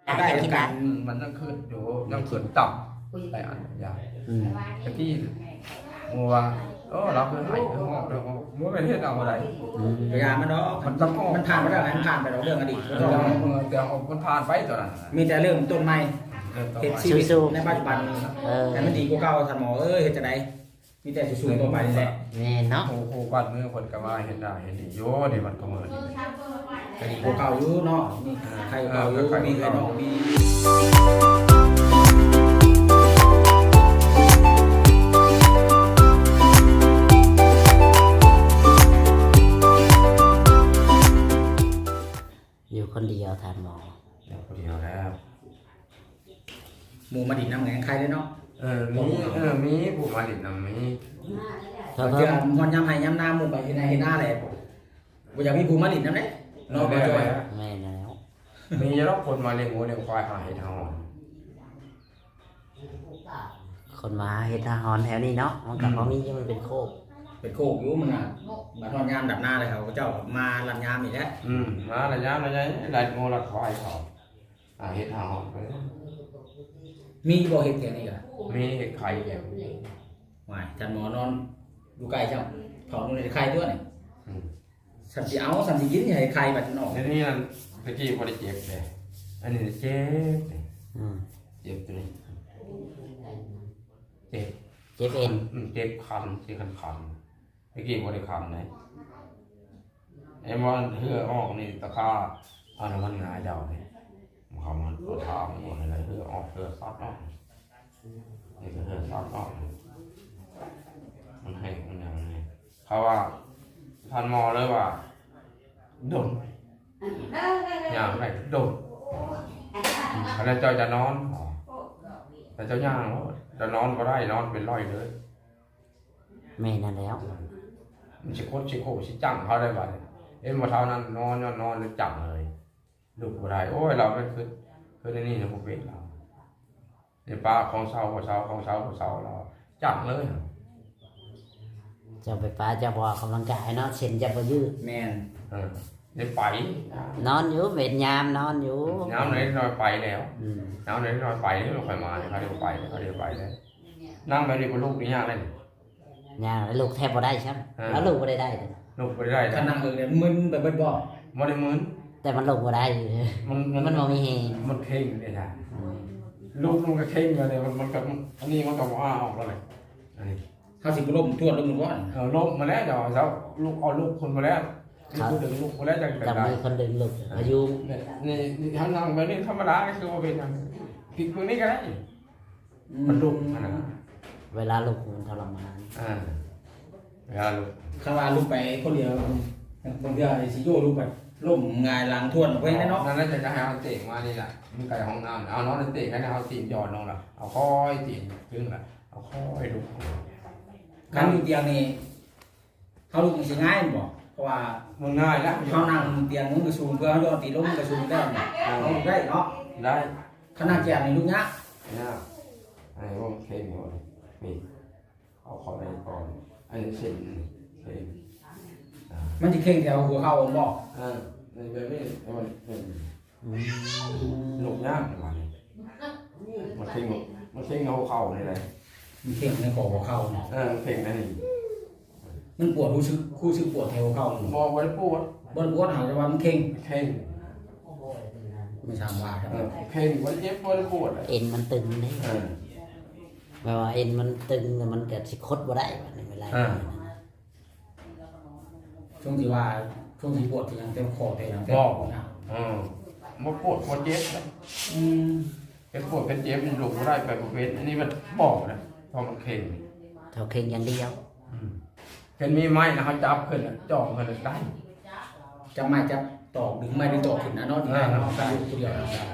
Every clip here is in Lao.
ໄດ້ຄືກັນ ມັນຍັງຄຶດຢູ່ ຍັງຄຶດຕໍ່ໄດ້ອັນຍາກ ອືມ ຕະກີ້ໝູ່ວ່າ ໂອ້ ລາວຄືໄຫ້ຄືຮ້ອງ ບໍ່ແມ່ນເຮັດເອົາໄດ້ ອືມ ຢ່າມັນດອກ ມັນຕ້ອງ ມັນຜ່ານໄປແລ້ວ ໃຫ້ມັນຜ່ານໄປດອກ ເລື່ອງອະດີດ ແຕ່ ແຕ່ມັນຜ່ານໄປຕອນນັ້ນ ມີແຕ່ເລີ່ມຕົ້ນໃໝ່ ເຮັດຊີວິດໃນປັດຈຸບັນ ເອີ ໃຫ້ມັນດີກວ່າເກົ່າ ທ່ານໝໍເອີຍ ເຮັດຈັ່ງໃດ ມີແຕ່ສູ້ໆຕໍ່ໄປນີ້ແຫຼະ ແມ່ນເນາະ ໂອ້ ໂອ້ ບ້ານເມືອງເພິ່ນກໍມາເຮັດໜ້າເຮັດນີ້ຢູ່ ນີ້ມັນກໍເໝິດ ກໍດີກວ່າເກົ່າຢູ່ເນາະ ມີ ເອີ ໄຄກວ່າເກົ່າຢູ່ ເອີ ມີເອື້ອຍນ້ອງ ມີ ຢູ່ຄົນດຽວທ່ານໝໍ ຢູ່ຄົນດຽວແລ້ວ ໝູ່ມາດິນນຳກໍຍັງໄຄເລີຍເນາະ ເອີ ມີ ເອີ ມີຜູ້ມາດິນນຳ ມີ ເທື່ອຮອດຍາມໄຮ່ຍາມນາ ໝູ່ໄປເຮັດໄຮ່ເຮັດນາແຫຼະ ບໍ່ຢາກມີຜູ້ມາຫຼິ້ນນຳເດ້ ເນາະ ເອີ ບໍ່ຈອຍ ແມ່ນແລ້ວ ມີຢູ່ດອກຄົນມາລ້ຽງງົວລ້ຽງຄວາຍ ຫາເຫັດຫາຫອນ ຄົນມາເຮັດຫາຫອນແຖວນີ້ເນາະ ມັນກໍ ອືມ ພໍມີຢູ່ ມັນເປັນໂຄກ ເປັນໂຄກຢູ່ ມັນນະ ບັດຮອດຍາມດຳນາແລ້ວ ເຂົາເຈົ້າມາລັດຍາມນີ້ແຫຼະ ອືມ ມາລັດຍາມ ລັດຍາມ ລັດງົວລັດຄວາຍເຂົາ ຫາເຫັດຫາຫອນໄປ ມີບໍ່ເຫັດແຖວນີ້ກະ ມີເຫັດໄຂ່ແຖວ ຫວາຍ ທ່ານໝໍນອນຢູ່ໃກ້ເຈົ້າ ເຜົາໜູໄດ້ໄຂ່ຕົວນີ້ ອືມ ສັນຊິເອົາ ສັນຊິກິນ ໃຫ້ໄຂ່ບັດນອກ ດຽວນີ້ນັ້ນ ຕະກີ້ບໍ່ໄດ້ເຈັບເດ້ ອັນນີ້ເຈັບເດ້ ອືມ ເຈັບຕົວນີ້ ເຈັບ ເຈັບເອັນ ອືມ ເຈັບຄັນ ຊິຄັນໆ ຕະກີ້ບໍ່ໄດ້ຄັນເດ້ ເຫັນບໍ່ ເຫື່ອອອກນີ້ ຕະຄ່າ ອັນນັ້ນມັນຫງາຍດາວນີ້ ເຂົາມາຖາມວ່າໃຫ້ເຫື່ອອອກ ເຫື່ອຊັດອອກ ນີ້ກໍເຫື່ອຊັດອອກ ມັນແຫ້ງມັນຫຍັງນີ້ ເຂົາວ່າ ທ່ານໝໍເລີຍວ່າດົນ ຍ່າງໄດ້ດົນ ຄັນເຈົ້າຈະນອນ ແຕ່ເຈົ້າຍ່າງ ເຈົ້ານອນບໍ່ໄດ້ ນອນເປັນຮ້ອຍເລີຍ ແມ່ນນັ້ນແລ້ວ ມັນຊິຄົດຊິໂຄຊິຈັງເຮົາໄດ້ບັດນີ້ ເຫັນບໍ່ເຖົ້ານັ້ນນອນ ນອນ ນອນແລ້ວຈັງເລີຍ ລຸກບໍ່ໄດ້ ໂອ້ຍ ລາວແມ່ນຄື ຄືໃນນີ້ນະ ບໍ່ເປັນລາວ ໄດ້ປາຂອງເຊົາບໍ່ເຊົາ ຂອງເຊົາບໍ່ເຊົາ ລາວຈັງເລີຍ ເຈົ້າໄປປາ ເຈົ້າບໍ່ອອກກຳລັງກາຍເນາະ ເສັ້ນເຈົ້າບໍ່ຍືດ ແມ່ນ ເອີ ໄດ້ໄປ ນອນຢູ່ ເວັນຍາມນອນຢູ່ ຍາມໃດໜ້ອຍໄປແລ້ວ ອືມ ຍາມໃດໜ້ອຍໄປແລ້ວ ຂ້ອຍມາ ຂ້ອຍໄດ້ໄປ ຂ້ອຍໄດ້ໄປແລ້ວ ນັ່ງແບບນີ້ບໍ່ລຸກນີ້ຍາກເດ້ ຍ່າງແລ້ວລຸກແທບບໍ່ໄດ້ຊ້ຳ ເອີ ແລ້ວລຸກບໍ່ໄດ້ໄດ້ ລຸກບໍ່ໄດ້ໄດ້ ຄັນນັ່ງເອີ ມຶນໄປເບິດບໍ່? ບໍ່ໄດ້ມຶນ ແຕ່ມັນລຸກບໍ່ໄດ້ ມັນ ມັນ ມັນບໍ່ມີແຮງ ມັນເຄັ່ງເດ້ ອືມ ລຸກມັນກໍເຄັ່ງຢູ່ເດ້ ມັນ ມັນກໍ ອັນນີ້ມັນກໍບໍ່ອ້າອອກແລ້ວແຫຼະ ອັນນີ້ ເຮົາຊິບໍ່ລົ້ມທວດລົງໝົດບໍ່? ເອີ ລົ້ມມາແລ້ວ ເຈົ້າ ເຈົ້າລຸກ ເອົາລຸກຂຶ້ນມາແລ້ວ ມີຜູ້ດຶງລຸກມາແລ້ວ ຈັ່ງເປັນໄດ້ ຕ້ອງມີຄົນດຶງລຸກ ອາຍຸ ນີ້ ນີ້ ນີ້ ເຮົານັ່ງແບບນີ້ທຳມະດາ ຄືບໍ່ເປັນຫຍັງ ພິກເບິ່ງນີ້ກໍໄດ້ ອືມ ມັນລຸກຫັ້ນນະ ເວລາລຸກມັນທໍລະມານ ເອີ ເວລາລຸກ ຄັນວ່າລຸກໄປຄົນດຽວ ບາງເທື່ອຊິໂຍກລົງໄປ ລົ້ມຫງາຍຫຼັງທວນອອກໄປເນາະ ນັ້ນແຫຼະ ຈະໃຫ້ເອົາຕີນມານີ້ລະ ມັນໃກ້ຫ້ອງນ້ຳ ເອົານອນຕີນ ໃຫ້ເອົາຕີນຫຍອດລົງລະ ເອົາຄ່ອຍຕີນຂຶ້ນລະ ເອົາຄ່ອຍລຸກ ຄັນຢູ່ຕຽງນີ້ ເຮົາລຸກນີ້ຊິງ່າຍແມ່ນບໍ່? ເພາະວ່າມັນງ່າຍແລ້ວ ເຮົານັ່ງຕຽງມັນກໍສູງ ເພື່ອເຮົາຢອດຕີນລົງມັນກໍສູງແລ້ວນີ້ ເອີ ເຮົາລຸກໄດ້ເນາະ ໄດ້ ຄັນນັ່ງແຈມນີ້ລຸກຍາກ ຍາກ ອັນນີ້ບໍ່ເຄັ່ງຢູ່ນີ້ ເອົາເຂົ້າໄດ້ກ່ອນ ອັນນີ້ເສັ້ນນີ້ເຄັ່ງ ມັນຊິເຄັ່ງແຖວຫົວເຂົ່າແມ່ນບໍ່? ເອີ ນີ້ແບບນີ້ ໃຫ້ມັນເຄັ່ງ ອືມ ລຸກຍາກປະມານນີ້ ມັນເຄັ່ງ ມັນເຄັ່ງຫົວເຂົ່ານີ້ແຫຼະ ມັນເຄັ່ງໃນຂໍ້ຫົວເຂົ່າເນາະ ເອີ ມັນເຄັ່ງໃນນີ້ ມັນປວດ ຮູ້ສຶກ ຮູ້ສຶກປວດແຖວຫົວເຂົ່າ ບໍ່ ບໍ່ໄດ້ປວດ ບໍ່ໄດ້ປວດ ຫາກແຕ່ວ່າມັນເຄັ່ງ ເຄັ່ງ ມັນຊ່າງວ່າ ເອີ ເຄັ່ງ ບໍ່ໄດ້ເຈັບ ບໍ່ໄດ້ປວດ ເອັນມັນຕຶງເດ້ ເອີ ແບບວ່າເອັນມັນຕຶງ ແລ້ວມັນກໍຊິຄົດບໍ່ໄດ້ ບັດນີ້ເວລາ ເອີ ຊ່ວງທີ່ວ່າ ຊ່ວງທີ່ປວດທີ່ຫຍັງ ແຕ່ຂໍ້ແຕ່ຫຍັງ ບໍ່ ແຕ່ນະ ເອີ ບໍ່ປວດບໍ່ເຈັບນະ ອືມ ເປັນປວດເປັນເຈັບ ມັນລຸກບໍ່ໄດ້ ໄປບໍ່ເປັນ ອັນນີ້ມັນບໍ່ນະ ເພາະມັນເຄັ່ງ ເຂົາເຄັ່ງຢ່າງດຽວ ອືມ ເຫັນມີໄມ້ນະ ເຮົາຈັບຂຶ້ນນະ ຈ່ອງຂຶ້ນນະໄດ້ ຈັບໄມ້ຈັບຕອກ ດຶງໄມ້ດຶງຕອກຂຶ້ນນະເນາະ ເອີ ເຮົາກໍຢູ່ຜູ້ດຽວນະ ຄັນ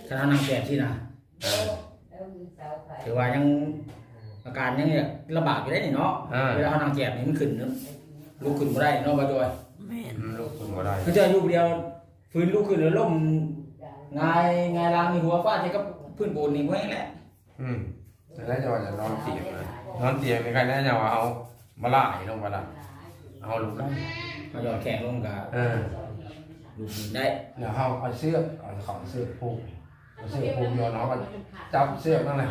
ເຮົານັ່ງແບບຊີ້ນະ ເອີ ຖືວ່າຍັງ ອາການຍັງລຳບາກຢູ່ເດ້ນີ້ເນາະ ເອີ ເວລາເຮົານັ່ງແຈມນີ້ມັນຂຶ້ນ ລຸກຂຶ້ນບໍ່ໄດ້ເນາະ ບ່າວຈອຍ ແມ່ນ ອືມ ລຸກຂຶ້ນບໍ່ໄດ້ ຄືເຈົ້າຢູ່ຜູ້ດຽວ ຟື້ນລຸກຂຶ້ນແລ້ວລົ້ມຫງາຍ ຫງາຍຫຼັງນີ້ ຫົວຟາດໃສ່ກັບພື້ນປູນນີ້ ບໍ່ແຮງແຫຼະ ອືມ ແລ້ວຈະວ່າຈະນອນຕຽງນະ ນອນຕຽງນີ້ ໃຄແນ່ ຈະວ່າເຮົາມາລາຍລົງໄປລະ ເຮົາລຸກໄດ້ ເຮົາຢອດແຂ້ງລົງກະ ເອີ ດູດໄດ້ ແລ້ວເຮົາເອົາເຊືອກ ເອົາເຂົ້າເຊືອກຜູກ ເອົາເຊືອກຜູກຍ້ອນ ເຮົາກໍຈັບເຊືອກນັ້ນແຫຼະ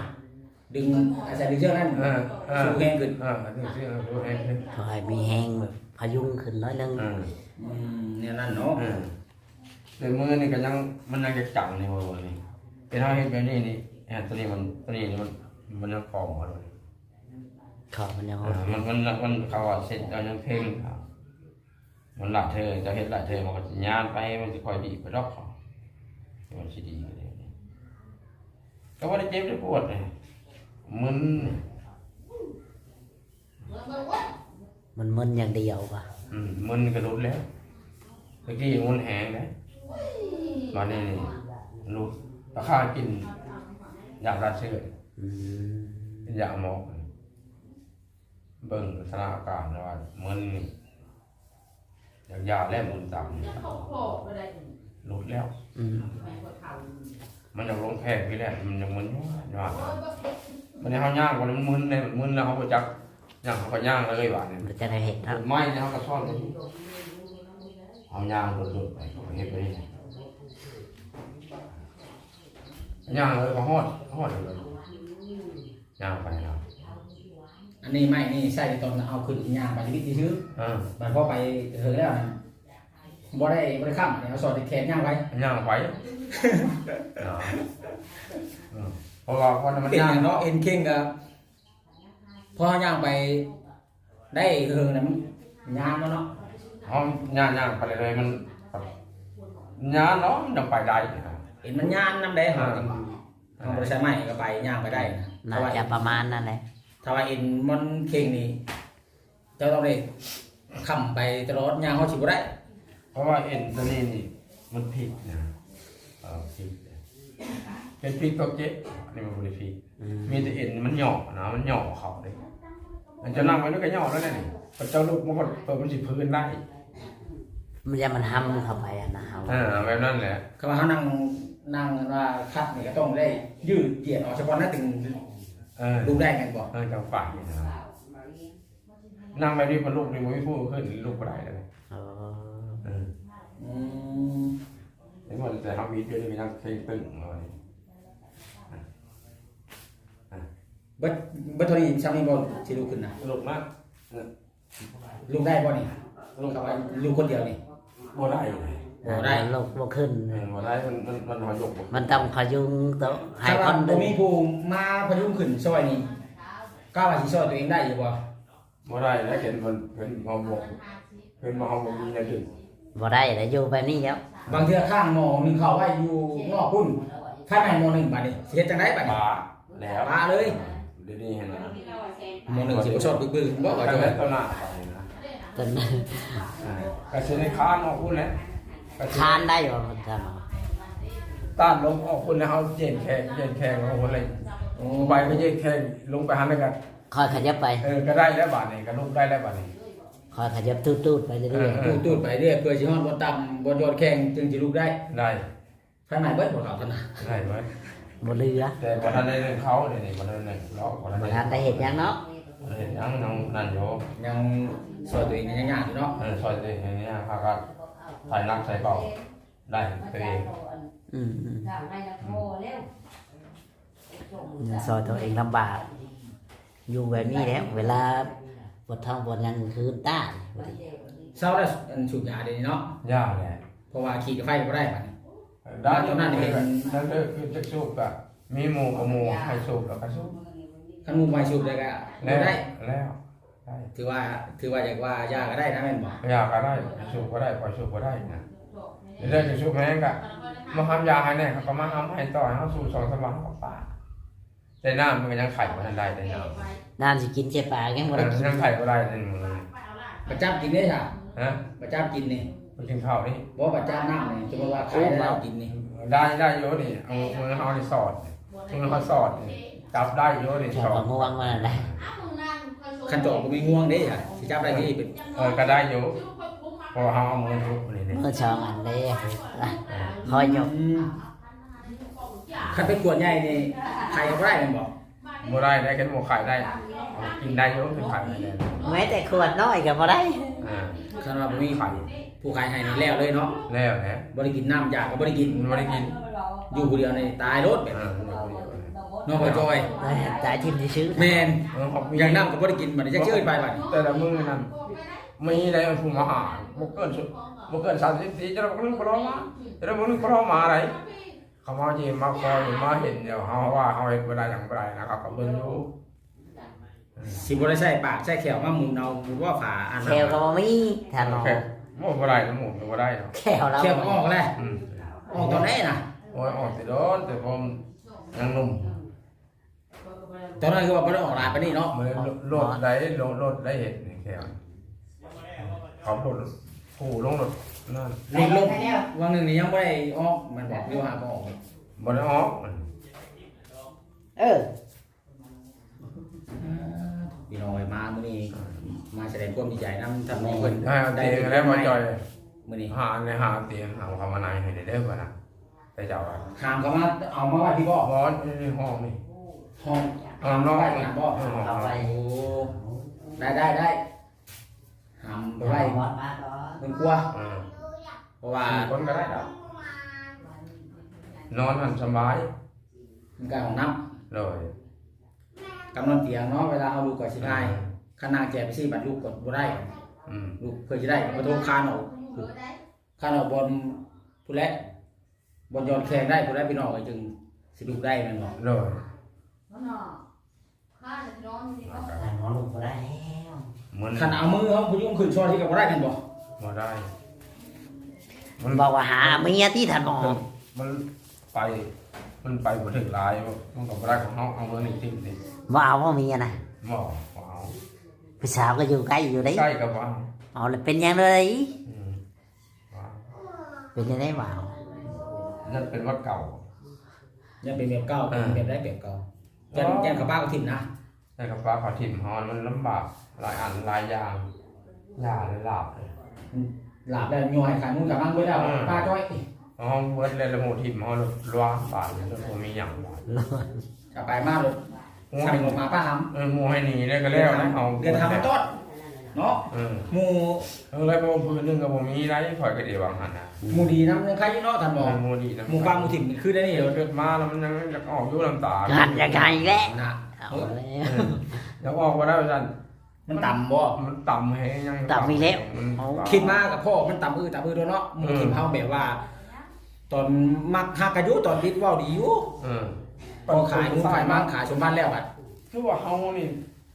ດຶງ ອາໄສດຶງເຊືອກນັ້ນ ເອີ ເອີ ສູງແຮງຂຶ້ນ ເອີ ດຶງເຊືອກສູງແຮງຂຶ້ນ ເພື່ອໃຫ້ມີແຮງແບບພະຍຸງຂຶ້ນໜ້ອຍໜຶ່ງ ເອີ ອືມ ແນວນັ້ນເນາະ ເອີ ແຕ່ມືນີ້ກໍຍັງ ມັນຍັງຈັງໆ ນີ້ ເບິ່ງນີ້ ເຮັດ ເຮົາເຮັດແບບນີ້ນີ້ ເຮັດຕົວນີ້ມັນ ຕົວນີ້ມັນ ມັນຍັງຄອງບໍ່ ຄອງມັນຍັງ ເອີ ມັນ ມັນ ມັນ ເຂົາວ່າເສັ້ນເຈົ້າຍັງເພງ ມັນຫຼາຍເທື່ອ ເຈົ້າເຮັດຫຼາຍເທື່ອ ມັນກໍຊິຍານໄປ ມັນຊິຄ່ອຍດີໄປດອກ ມັນຊິດີໄປເລີຍ ກໍບໍ່ໄດ້ເຈັບໄດ້ປວດເດ້ ມຶນ ມັນມຶນຢ່າງດຽວວ່າ ອືມ ມຶນກໍຫຼຸດແລ້ວ ແຕ່ກີ້ມຶນແຮງເດ້ ບາດນີ້ຫຼຸດ ລາຄາກິນຢາລາດເຊື້ອ ອືມ ກິນຢາໝໍ ເບິ່ງລັກສະນະອາການແລ້ວວ່າມຶນນີ້ ຢາກຢາແລ້ວ ມຶນຕາມນີ້ ຫຼຸດແລ້ວ ອືມ ມັນຢາກລົງແຂກພີ້ແຫຼະ ມັນຍັງມຶນຢູ່ ບາດນີ້ເຮົາຍ່າງໄປ ມັນມຶນເດ້ ມັນມຶນແລ້ວເຮົາບໍ່ຈັກຫຍັງ ເຮົາກໍຍ່າງເລີຍບາດນີ້ ບໍ່ຈັກໃຫ້ເຮັດເນາະ ໄມ້ນີ້ເຮົາກໍຊ້ອນໄປ ເຮົາຍ່າງໂດດໆໄປ ເຮົາກໍເຮັດໄປນີ້ ຍ່າງເລີຍ ກໍຮອດ ຮອດເລີຍ ຍ່າງໄປເນາະ ອັນນີ້ໄມ້ນີ້ໃຊ້ຕອນເອົາຂຶ້ນຍ່າງໄປທຳອິດຊື່ໆ ເອີ ບາດພໍໄປເຖິງແລ້ວນັ້ນ ບໍ່ໄດ້ ບໍ່ໄດ້ຄ້ຳ ເອົາສອດແຂນຍ່າງໄປ ຍ່າງໄປ ເນາະ ເອີ ເພາະວ່າ ເພາະມັນ ເປັນຫຍັງເນາະ ເອັນເຄັ່ງກໍ ພໍຍ່າງໄປໄດ້ເຫິງແລ້ວ ມັນຍານແລ້ວເນາະ ເຮົາຍ່າງໆໄປເລື້ອຍໆ ມັນຍານເນາະ ມັນຈັ່ງໄປໄດ້ ເຫັນມັນຍານນຳໃດ ເຮົາ ເອີ ເຮົາບໍ່ໄດ້ໃຊ້ໄມ້ກໍໄປ ຍ່າງໄປໄດ້ ໜ້າຈະປະມານນັ້ນແຫຼະ ຖ້າວ່າເອັນມັນເຄັ່ງນີ້ ເຈົ້າຕ້ອງໄດ້ຄ້ຳໄປຕະຫຼອດ ຍ່າງຮອດຊິບໍ່ໄດ້ ເພາະວ່າເອັນຕົວນີ້ນີ້ມັນພິກນະ ເອີ ພິກ ເປັນພິກຕົວເຈັບ ອັນນີ້ມັນບໍ່ໄດ້ພິກ ອືມ ມີແຕ່ເອັນມັນຫຍໍ້ນະ ມັນຫຍໍ້ເຂົ້າເດ້ ອັນເຈົ້ານັ່ງໄວ້ມັນກໍຫຍໍ້ແລ້ວນີ້ ພະເຈົ້າລຸກມາກໍ ເອີ ມັນຊິຟື້ນໄດ້ ມັນຢ່າມັນຫຳເຂົ້າໄປຫັ້ນນະ ເຮົາ ເອີ ແບບນັ້ນແຫຼະ ຄັນວ່າເຮົານັ່ງ ນັ່ງອັນວ່າຂັດນີ້ກໍຕ້ອງໄດ້ຢືດຢຽດອອກສະກ່ອນນະ ຈຶ່ງ ເອີ ລຸກໄດ້ແມ່ນບໍ່ ເອີ ຈັ່ງໄປນະ ນັ່ງແບບນີ້ ເພິ່ນລຸກນີ້ ບໍ່ມີຜູ້ຂຶ້ນ ລຸກບໍ່ໄດ້ເລີຍ ເອີ ເອີ ອືມ ເຫັນບໍ່ ແຕ່ເຮົາມີດຽວນີ້ກໍຍັງເຄັ່ງຕຶງເລີຍ ເບິດ ເບິດເທົ່ານີ້ ຊ່ຳນີ້ບໍ່ ຊິລຸກຂຶ້ນນະ ລຸກມາ ເອີ ລຸກໄດ້ບໍ່ນີ້ ລຸກ ເຂົາວ່າຢູ່ຄົນດຽວນີ້ ບໍ່ໄດ້ ບໍ່ໄດ້ ລຸກບໍ່ຂຶ້ນ ເອີ ບໍ່ໄດ້ ມັນ ມັນ ມັນ ເຮົາຍົກບໍ່ ມັນຕ້ອງພະຍຸງໂຕ ໃຫ້ຄົນ ຄັນວ່າບໍ່ມີຜູ້ມາພະຍຸງຂຶ້ນຊ່ອຍນີ້ ກ້າວ່າຊິຊ່ອຍຕົວເອງໄດ້ຢູ່ບໍ່? ບໍ່ໄດ້ແລ້ວ ເຫັນເພິ່ນ ເພິ່ນເຮົາບໍ່ ເພິ່ນວ່າເຮົາບໍ່ມີແນວດຶງ ບໍ່ໄດ້ແລ້ວ ຢູ່ແບບນີ້ແລ້ວ ບາງເທື່ອຄ້າງໝໍ້ໜຶ້ງເຂົ້າໄວ້ຢູ່ນອກພຸ້ນ ໄຟໄໝ້ໝໍ້ໜຶ້ງ ບາດນີ້ຊິເຮັດຈັ່ງໃດບາດນີ້? ປະແລ້ວ ປະເລີຍ ດຽວນີ້ຫັ້ນນະ ໝໍ້ໜຶ້ງຊິບໍ່ຊອດບຶກໆບໍ່? ວ່າ ແຕ່ ຈະ ຕົວໜ້າໄປນະ ຕົວໜ້າ ເອີ ກະຊິໄດ້ຄານອອກພຸ້ນແຫຼະ ຄານໄດ້ບໍ່? ເພິ່ນຄານ ຕ້ານລົມອອກພຸ້ນແລ້ວ ເຮົາເຢັນແຂງ ເຢັນແຂງອອກພຸ້ນແລ້ວ ໂອ້ ໄປກໍເຢັນແຂງລົງໄປຫັ້ນແລ້ວກໍ ຄ່ອຍຂະຫຍັບໄປ ເອີ ກໍໄດ້ແລ້ວບາດນີ້ ກໍລຸກໄດ້ແລ້ວບາດນີ້ ຄ່ອຍຂະຫຍັບຕູດໆໄປເລື້ອຍໆ ເອີໆ ຕູດໆໄປເລື້ອຍ ເພື່ອຊິຮອດບ່ອນຕ່ຳ ບ່ອນຢອດແຂ້ງຈຶ່ງຊິລຸກໄດ້ ໄດ້ ໄຟໄໝ້ເບິດບໍ່ເຂົ້າຕອນນັ້ນ ໄດ້ເບິດ ບໍ່ເຫຼືອ ແຕ່ບໍ່ທັນໄດ້ໜຶ້ງເຂົ້າເດນີ້ ບໍ່ທັນໄດ້ໜຶ້ງເນາະ ບໍ່ທັນໄດ້ ບໍ່ທັນໄດ້ເຮັດຫຍັງເນາະ ບໍ່ໄດ້ເຮັດຫຍັງ ຍັງນັ້ນຢູ່ ຍັງຊ່ອຍຕົວເອງຍັງຍາກຢູ່ເນາະ ເອີ ຊ່ອຍຕົວເອງຍັງຍາກ ພາກັນຖ່າຍໜັກໃສ່ເບົາ ໄດ້ຕົວເອງ ອືມໆ ຍັງຊ່ອຍຕົວເອງລຳບາກ ຢູ່ແບບນີ້ແຫຼະ ເວລາປວດທ້ອງປວດຫຍັງຄືນຕາຍ ເຊົາແລ້ວ ອັນ ສູບຢາດຽວນີ້ເນາະ ຢາແຫຼະ ເພາະວ່າຂີ້ກັບໄຟກໍບໍ່ໄດ້ບາດນີ້ ໄດ້ ຕອນນັ້ນເຫັນ ນັ້ນເດີ ຄືຈະສູບກໍມີໝູ່ກັບໝູ່ໃຫ້ສູບແລ້ວກໍສູບ ຄັນໝູ່ບໍ່ໃຫ້ສູບແລ້ວກໍບໍ່ໄດ້ ແລ້ວ ໄດ້ ຖືວ່າ ຖືວ່າຢາກວ່າຢາກໍໄດ້ນະ ແມ່ນບໍ່? ຢາກໍໄດ້ ສູບກໍໄດ້ ຂ້ອຍສູບບໍ່ໄດ້ນະ ແລ້ວຈະສູບແຮງກໍມາຫ້າມຢາໃຫ້ແດ່ ເຂົາກໍມາຫ້າມໃຫ້ຕໍ່ ໃຫ້ເຮົາສູບສອງສາມວັນກໍປະ ແຕ່ນ້ຳມັນກໍຍັງໄຂບໍ່ທັນໄດ້ເດ້ນ້ຳ ນ້ຳຊິກິນໃສ່ປາກຍັງບໍ່ໄດ້ກິນ ເອີ ຍັງໄຂບໍ່ໄດ້ເດ້ມື້ນີ້ ປະຈຳກິນເດ້ຊະ ຮະ ປະຈຳກິນນີ້ ໄປກິນເຂົ້ານີ້ ບໍ່ ປະຈຳນ້ຳນີ້ ສົມມຸດວ່າໄຂແລ້ວກິນນີ້ ໄດ້ ໄດ້ຢູ່ນີ້ ເອົາມືເຮົານີ້ສອດ ມືເຮົາສອດນີ້ ຈັບໄດ້ຢູ່ນີ້ ຈອກ ສອດ ກັບງວງມາໄດ້ ຄັນຈອກບໍ່ມີງວງເດ້ ຊິຈັບໄດ້ທີ່ເປັນ ເອີ ກໍໄດ້ຢູ່ ເພາະວ່າເຮົາເອົາມືທຸບນີ້ເດ້ ມືສອງອັນເດ້ ເອີ ຄອຍຍົກ ອືມ ຄັນເປັນຂວດໃຫຍ່ນີ້ ໄຂກໍບໍ່ໄດ້ແມ່ນບໍ່? ບໍ່ໄດ້ ໄດ້ແຕ່ໝໍ້ໄຂ້ໄດ້ ກິນໄດ້ຢູ່ ຄືໄຂ້ນີ້ແຫຼະ ແມ້ແຕ່ຂວດນ້ອຍກໍບໍ່ໄດ້ ເອີ ຄັນວ່າບໍ່ມີໄຂ້ ຜູ້ຂາຍໃຫ້ນີ້ແລ້ວເລີຍເນາະ ແລ້ວແຫຼະ ບໍ່ໄດ້ກິນນ້ຳ ຢາກໍບໍ່ໄດ້ກິນ ບໍ່ໄດ້ກິນ ຢູ່ຜູ້ດຽວນີ້ຕາຍໂລດແບບ ເອີ ຢູ່ຜູ້ດຽວ ເນາະ ບໍ່ຈ່ອຍ ຕາຍ ຕາຍຖິ້ມຊື່ໆ ແມ່ນ ເອີ ຢາກນ້ຳກໍບໍ່ໄດ້ກິນ ບັດນີ້ຈັກຊິເອີ້ນໃຜບັດນີ້ ແຕ່ລະມື້ນັ້ນ ມີໄດ້ຜູ້ມາຫາ ບໍ່ເກີນ ບໍ່ເກີນສາມສິບນາທີ ຈະໄດ້ບັກໜຶ່ງປະລໍມາ ຈະໄດ້ບັກໜຶ່ງປະລໍມາໄດ໋ ເຂົາມາເຈມມາຄອຍມາເຫັນແລ້ວ ເຮົາວ່າເຮົາເຮັດບໍ່ໄດ້ຫຍັງບໍ່ໄດ້ນະ ເຂົາກໍເບິ່ງຢູ່ ຊິບໍ່ໄດ້ໃຊ້ປາກໃຊ້ແຂ້ວມາໝູນເອົາ ໝູນວ່າຝາອັນນັ້ນ ແຂ້ວກໍບໍ່ມີ ທ່ານໝໍ ແຂ້ວ ບໍ່ ບໍ່ໄດ້ນະ ໝູນກໍບໍ່ໄດ້ດອກ ແຂ້ວລາວ ແຂ້ວອອກແລ້ວ ອືມ ອອກຕອນໃດນະ ໂອ້ຍ ອອກແຕ່ດົນ ແຕ່ພວກຍັງໜຸ່ມ ຕອນນັ້ນຄືວ່າບໍ່ໄດ້ອອກຫຼາຍປານນີ້ເນາະ ບໍ່ໄດ້ລົດ ລົດໄດ້ ລົດ ລົດໄດ້ເຮັດນີ້ແຄ່ ຂັບລົດ ໂອ້ ລົດນັ້ນ ລົດລົ້ມ ຫວ່າງໜຶ່ງນີ້ຍັງບໍ່ໄດ້ອອກແມ່ນບໍ່ ຫຼືວ່າຫາກໍອອກ ບໍ່ໄດ້ອອກ ເອີ ອ່າ ພີ່ນ້ອງເອີຍ ມາມື້ນີ້ ອ່າ ມາສະແດງຄວາມດີໃຈນຳທ່ານໝໍເພິ່ນ ອ່າ ໄດ້ເຖິງແລ້ວ ມາຈ່ອຍ ມື້ນີ້ ຫາໃນຫາເຕີຍ ຫາເຂົ້າມາໃນໃຫ້ແດ່ເດີ ເພິ່ນນະ ແຕ່ເຈົ້າວ່າ ຫາມເຂົ້າມາ ເອົາມາໄວ້ພີ້ບໍ່? ບໍ່ ຢູ່ໃນຫ້ອງນີ້ ຫ້ອງ ຫ້ອງນອນ ໄວ້ນະບໍ່? ເອີ ຫ້ອງນອນ ໂອ້ ໄດ້ ໄດ້ ໄດ້ ຫາມໄປໄວ້ ຮອດມາກ່ອນ ເຮືອນຄົວ ເອີ ເພາະວ່າ ສີ່ຄົນກໍໄດ້ດອກ ນອນຫັ້ນສະບາຍ ມັນໃກ້ຫ້ອງນ້ຳ ໂດຍ ກັບນອນຕຽງເນາະ ເວລາເຮົາລຸກກໍຊິງ່າຍ ເອີ ຄັນນາງແຈໄປຊີ້ບັດລຸກກໍບໍ່ໄດ້ ອືມ ລຸກເພື່ອຊິໄດ້ ບໍ່ໂທຄານອອກ ຄານອອກບ່ອນພຸ້ນແຫຼະ ບ່ອນຢ່ອນແຂ້ງໄດ້ພຸ້ນແຫຼະ ພີ່ນ້ອງເອີຍ ຈຶ່ງຊິລຸກໄດ້ແມ່ນບໍ່? ໂດຍ ທ່ານໝໍ ລຸກບໍ່ໄດ້ແລ້ວ ມັນ ຄັນເອົາມືເຮົາພະຍຸງຂຶ້ນຊ່ອຍນີ້ກໍບໍ່ໄດ້ແມ່ນບໍ່? ບໍ່ໄດ້ ມັນບອກວ່າຫາເມຍຕິທ່ານໝໍ ມັນໄປ ມັນໄປບໍ່ເຖິງຫຼາຍ ມັນກໍບໍ່ໄດ້ຂອງເຮົາ ເອົາເມືອນີ້ຖິ້ມຕິ ບໍ່ເອົາບໍ່ເມຍນະ ບໍ່ ບໍ່ເອົາ ຜູ້ສາວກໍຢູ່ໃກ້ຢູ່ເດ້ ໃກ້ກໍບໍ່ເອົາ ເອົາແລ້ວເປັນຫຍັງເລີຍ ອືມ ເປັນຈັ່ງໃດຫວາວ? ຍັງເປັນແບບເກົ່າ ຍັງເປັນແບບເກົ່າ ເອີ ເປັນແບບໃດແບບເກົ່າ? ເອີ ຢ້ານ ຢ້ານເຂົາປ້າເຂົາຖິ້ມນະ ຢ້ານເຂົາປ້າເຂົາຖິ້ມເຮົາ ມັນລຳບາກຫຼາຍອັນຫຼາຍຢ່າງ ຢ່າເລີຍ ຫຼາບເລີຍ ອືມ ຫຼາບແລ້ວ ຍ້ອຍຂາຍມູນຂາຍມັນເບິດແລ້ວ ເອີ ປ້າຈ້ອຍ ເຮົາເບິດແລ້ວ ແລ້ວໝູ່ຖິ້ມເຮົາລະຫວ່າງບາດນີ້ ບໍ່ມີຫຍັງບາດ ເອົາໄປມາໂລດ ໂອ້ຍ ສັ່ງອອກມາປ້າຫຳ ເອີ ໝູ່ໃຫ້ໜີແລ້ວກໍແລ້ວນະ ເຮົາເດືອນທຳມັນຕ້ອນເນາະ ເອີ ໝູ່ ເອີ ແລ້ວບໍ່ ມື້ໜຶ່ງກໍບໍ່ມີໄດ໋ ຂ້ອຍກໍໄດ້ຫວັງຫັ້ນນະ ໝູ່ດີນຳຍັງໃຄຢູ່ເນາະທ່ານບອກ ເອີ ໝູ່ດີນຳ ໝູ່ປ້າໝູ່ຖິ້ມຄືໄດ້ນີ້ໂລດ ເກີດມາແລ້ວມັນຍັງຢາກອອກຢູ່ນຳຕາ ຫັ້ນຢາກໃຫ້ແຫຼະ ເອົາແລ້ວ ເອີ ຢາກອອກບໍ່ໄດ້ວ່າຊັ້ນ ມັນຕ່ຳບໍ່? ມັນຕ່ຳແຮງ ຍັງຕ່ຳອີກແລ້ວ ມັນ ໂອ້ ຄິດມາກໍພໍ້ ມັນຕ່ຳອື້ຕຳອື້ໂດນເນາະ ເອີ ໝູ່ຖິ້ມເຮົາແບບວ່າ ຕອນມັກຮັກກັນຢູ່ ຕອນດິບເວົ້າດີຢູ່ ເອີ ພໍຂາຍມູນຂາຍມັນຂາຍສົມບັດແລ້ວບັດ ຄືວ່າເຮົານີ້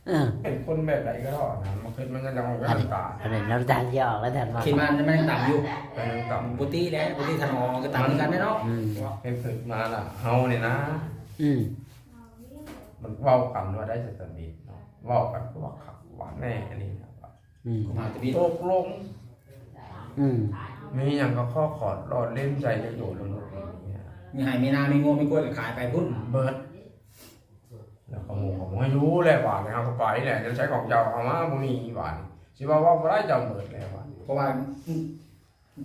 ເອີ ເປັນຄົນແບບໃດກໍເຖາະນະ ມາຄິດມັນຍັງອອກນ້ຳຕາ ອັນນີ້ນ້ຳຕາຈະອອກແລ້ວທ່ານວ່າ ຄິດມາມັນຍັງຕ່ຳຢູ່ ເອີ ຍັງຕ່ຳ ປົກກະຕິແຫຼະ ປົກກະຕິທ່ານໝໍກໍຕ່ຳຄືກັນເນາະ ອືມ ເຫັນຄິດມາລະ ເຮົານີ້ນະ ອືມ ມັນເວົ້າກັນວ່າໄດ້ສະຕະມິດເນາະ ເວົ້າກັນຄືວ່າຄັກວ່າແນ່ອັນນີ້ນະ ອືມ ຕົກລົງ ອືມ ມີຫຍັງກໍຂໍຂອດຫຼໍ່ເຫຼັ້ນໃສ່ເຈົ້າໂຕລະລູກ ມີໄຮ່ມີນາ ມີງົວມີຄວາຍກໍຂາຍໄປພຸ້ນ ເບິດ ແລ້ວກໍໝູ່ກໍບໍ່ໃຫ້ຢູ່ແລ້ວ ບາດນີ້ເຮົາກໍໄປແຫຼະ ຈະໃຊ້ຂອງເຈົ້າເອົາມາບໍ່ມີ ບາດນີ້ຊິວ່າເວົ້າບໍ່ໄດ້ ເຈົ້າເບິດແລ້ວ ບາດນີ້ ເພາະວ່າ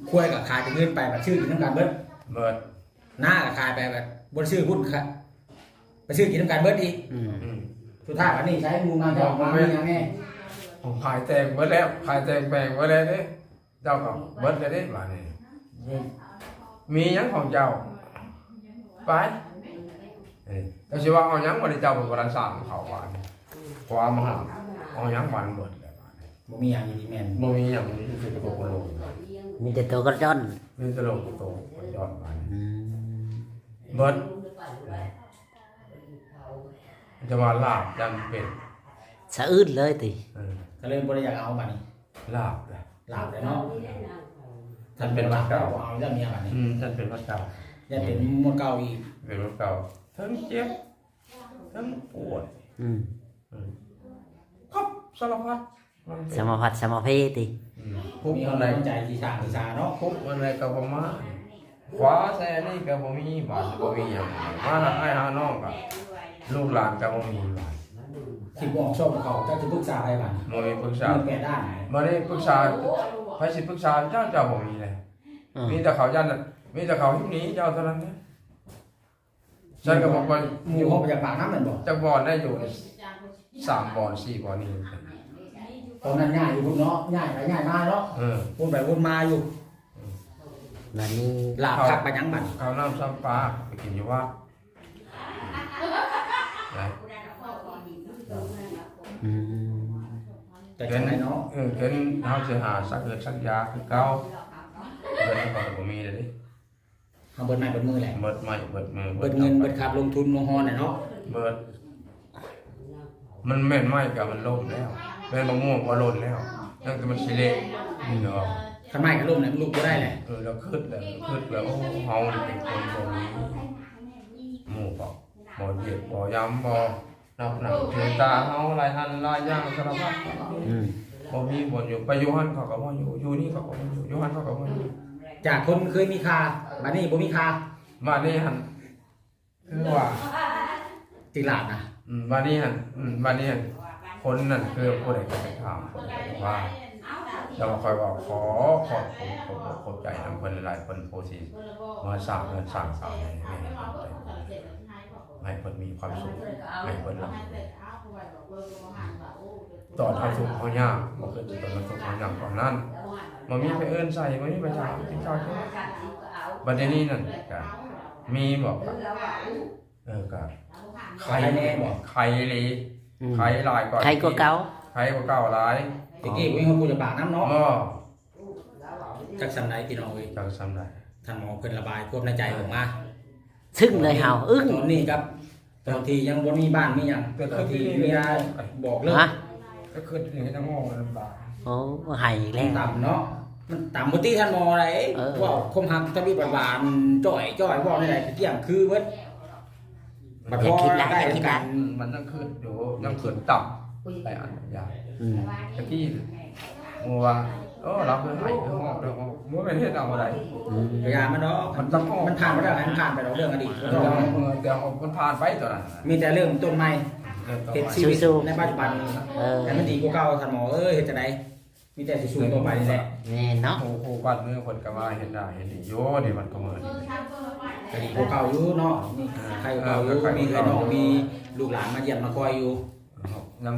ຄວາຍກໍຂາຍເປັນເງິນໄປ ບັດຊື້ກິນນຳກັນເບິດ ເບິດ ນາກໍຂາຍໄປ ບັດບໍ່ໄດ້ຊື້ພຸ້ນ ໄປຊື້ກິນນຳກັນເບິດອີກ ອືມ ອືມ ສຸດທ້າຍບັດນີ້ໃຊ້ໝູ່ນາເຈົ້າມາມີຫຍັງແດ່ ຂາຍແຕ່ງເບິດແລ້ວ ຂາຍແຕ່ງແປງເບິດແລ້ວເດ້ ເຈົ້າກໍເບິດແລ້ວເດ້ບາດນີ້ ມີຫຍັງຂອງເຈົ້າ ໄປ ເອີ ເຈົ້າຊິວ່າເອົາຫຍັງບາດນີ້ ເຈົ້າກໍບໍ່ທັນສ້າງເຂົາບາດນີ້ ຄວາມມາຫາ ເອົາຫຍັງບາດນີ້ ເບິດແລ້ວບາດນີ້ ບໍ່ມີຫຍັງອີກແມ່ນ ບໍ່ມີຫຍັງ ມີແຕ່ຕົກໂລງ ມີແຕ່ໂຕກະຈ້ອນ ມີແຕ່ໂຕກະຈ້ອນບາດນີ້ ອືມ ເບິດ ຈະວ່າລາບຢ້ານເປັນ ສະອືດເລີຍຕິ ເອີ ກໍເລີຍບໍ່ໄດ້ຢາກເອົາບາດນີ້ ລາບລະ ລາບແລ້ວເນາະ ຄັນເປັນໝົດເກົ່າ ເອົາແລ້ວເມຍບາດນີ້ ອືມ ຄັນເປັນໝົດເກົ່າ ຢ້ານເປັນໝົດເກົ່າອີກ ເປັນໝົດເກົ່າ ເຖິງເຈັບ ເຖິງປວດ ອືມ ອືມ ຄັບສາລະພັດ ສາມະພັດສາມະເພຕິ ອືມ ທຸກອັນໃດ ມີກຳລັງໃຈທີ່ສ້າງທີ່ສາເນາະ ທຸກອັນໃດກໍບໍ່ມາ ຂວາໃສ່ອັນນີ້ກໍບໍ່ມີ ບາດນີ້ບໍ່ມີຫຍັງ ມາຫາອ້າຍຫານ້ອງກໍລູກຫຼານກໍບໍ່ມີ ບາດນີ້ ຄິດບໍ່ອອກຊອກບໍ່ເຂົ້າ ເຈົ້າຊິປຶກສາໃຜບາດນີ້ ບໍ່ມີປຶກສາ ມືດແປດດ້ານ ບາດນີ້ປຶກສາ ໃຜຊິປຶກສາເຈົ້າ ເຈົ້າບໍ່ມີເລີຍ ອືມ ມີແຕ່ເຂົາຢ້ານ ມີແຕ່ເຂົາຫີບໜີເຈົ້າເທົ່ານັ້ນເດ້ ໃສ່ກໍບໍ່ຄ່ອຍ ໝູ່ເຮົາບໍ່ຢາກປາກນຳແມ່ນບໍ່ ຈັກບ່ອນໄດ້ຢູ່ ສາມບ່ອນ ສີ່ບ່ອນນີ້ ຕອນນັ້ນຍ້າຍຢູ່ພຸ້ນເນາະ ຍ້າຍໄປຍ້າຍມາເນາະ ເອີ ວົນໄປວົນມາຢູ່. ບັດນີ້ ລາບຄັກປານຫຍັງບັດນີ້? ເຂົ້ານ້ຳຊຳປາໄປກິນຢູ່ວັດ. ອືມ ແຕ່ຈັ່ງໃດເນາະ ເອີ ຈົນເຮົາຊິຫາສັກເຮືອນສັກຢາຄືເກົ່າ ເງິນກໍບໍ່ມີແລ້ວເດ້. ເຮົາເບິດໄມ້ເບິດມືແຫຼະ ເບິດໄມ້ເບິດມື ເບິດເງິນເບິດຄ່າລົງທຶນລົງຮອນແຫຼະເນາະ ເບິດ. ມັນແມ່ນໄມ້ກໍມັນລົ້ມແລ້ວ ແມ່ນມະມ່ວງກໍຫຼົ່ນແລ້ວ ຍັງແຕ່ມັນຊິເລະ ອືມ ເນາະ. ຄັນໄມ້ກໍລົ້ມແລ້ວ ມັນລຸກບໍ່ໄດ້ແຫຼະ. ເອີ ແລ້ວຄິດແລ້ວ ຄິດແລ້ວ ໂອ້ ເຮົານີ້ເປັນຄົນບໍ່ມີໝູ່ເກາະ ບໍ່ຫຽດບໍ່ຢາມ ບໍ່ນັບໜ້າຖືຕາເຮົາ ຫຼາຍອັນຫຼາຍຢ່າງສາລະພັດ. ອືມ ບໍ່ມີບ່ອນຢູ່ ໄປຢູ່ຫັ້ນເຂົາກໍບໍ່ຢູ່ ຢູ່ນີ້ເຂົາກໍບໍ່ຢູ່ ຢູ່ຫັ້ນເຂົາກໍບໍ່ຢູ່. ຈາກຄົນເຄີຍມີຄ່າ ບັດນີ້ບໍ່ມີຄ່າ ບັດນີ້ຫັ້ນ ຄືວ່າ ຕິລາດນະ ອືມ ບັດນີ້ຫັ້ນ ອືມ ບັດນີ້ຫັ້ນ ຄົນນັ້ນຄືຜູ້ໃດກໍໄປຖາມ ຜູ້ໃດກໍວ່າ ແຕ່ວ່າຂ້ອຍເວົ້າຂໍຂອບຄຸນ ຂອບອົກຂອບໃຈນຳເພິ່ນຫຼາຍໆ ເພິ່ນຜູ້ທີ່ມາສ້າງເຮືອນສ້າງຊານໃຫ້ ໃຫ້ເພິ່ນໄດ້ ໃຫ້ເພິ່ນມີຄວາມສຸກ ໃຫ້ເພິ່ນລ່ຳ ຕອນເຮົາທຸກເຮົາຍາກ ບໍ່ຄືຕອນເຮົາທຸກເຮົາຍາກຕອນນັ້ນ ບໍ່ມີໃຜເອີ້ນໃສ່ ບໍ່ມີໃຜຖາມກິນເຂົ້າກິນ. ບັດດຽວນີ້ນັ້ນກະມີບໍ? ກະ ເອີ ກະໄຄແນ່ບໍ? ໄຄອີ່ຫຼີ ອືມ ໄຄຫຼາຍກວ່າ ໄຄກວ່າເກົ່າ ໄຄກວ່າເກົ່າຫຼາຍ. ແຕ່ກີ້ບໍ່ມີຄົນຢາກປາກນຳເນາະ ບໍ່ ຈັກສ່ຳໃດພີ່ນ້ອງເອີຍ ຈັກສ່ຳໃດ. ທ່ານໝໍເພິ່ນລະບາຍຄວາມໃນໃຈອອກມາ ຊຶ້ງເລີຍເຮົາ ອຶ້ງ. ຕອນນີ້ກັບຕອນທີ່ຍັງບໍ່ມີບ້ານມີຫຍັງ ຕອນທີ່ເມຍບອກເລີກ ຮະ? ກໍຄິດເຮັດໃຫ້ນ້ອງເວົ້າລຳບາກ. ໂອ້ ໄຫ້ອີກແລ້ວ ມັນຕ່ຳເນາະ ມັນຕ່ຳບໍ່ຕິທ່ານໝໍໃດ໋. ເອີ ເວົ້າຄວາມຮັກທະວີບຫວານໆ ຈ້ອຍໆ ເວົ້າແນວໃດກໍກ້ຽງຄືເບິດ. ມັນຍັງຄິດຫຼາຍ ມັນຍັງຄິດຫຼາຍ ມັນຍັງຄິດຢູ່ ຍັງຄິດຕ່ຳຫຼາຍອັນຫຼາຍຢ່າງ. ອືມ ຕະກີ້ໝູ່ວ່າ ໂອ້ ລາວຄືໄຫ້ຄືຮ້ອງ ບໍ່ແມ່ນເຮັດເອົາໃດ໋. ອືມ ຢ່າມັນດອກ ມັນຕ້ອງ ມັນຜ່ານໄປແລ້ວ ໃຫ້ມັນຜ່ານໄປດອກ ເລື່ອງອະດີດ. ເອີ ແຕ່ມັນຜ່ານໄປຕອນນັ້ນ ມີແຕ່ເລີ່ມຕົ້ນໃໝ່ ເຮັດຊີວິດໃນປັດຈຸບັນ ເອີ ໃຫ້ມັນດີກວ່າເກົ່າ ທ່ານໝໍເອີຍ. ເຮັດຈັ່ງໃດ? ມີແຕ່ສູ້ໆຕໍ່ໄປນີ້ແຫຼະ. ແມ່ນເນາະ ໂອ້ ໂອ້ ບ້ານເມືອງເພິ່ນກໍມາເຮັດໜ້າເຮັດນີ້ຢູ່ ນີ້ມັນກໍເໝີ ກໍດີກວ່າເກົ່າຢູ່ເນາະ ມີ ອ່າ ໄຄກວ່າເກົ່າຢູ່ ເອີ ມີເອື້ອຍນ້ອງ ມີລູກຫຼານມາຢ້ຽມມາຄອຍຢູ່. ຍັງ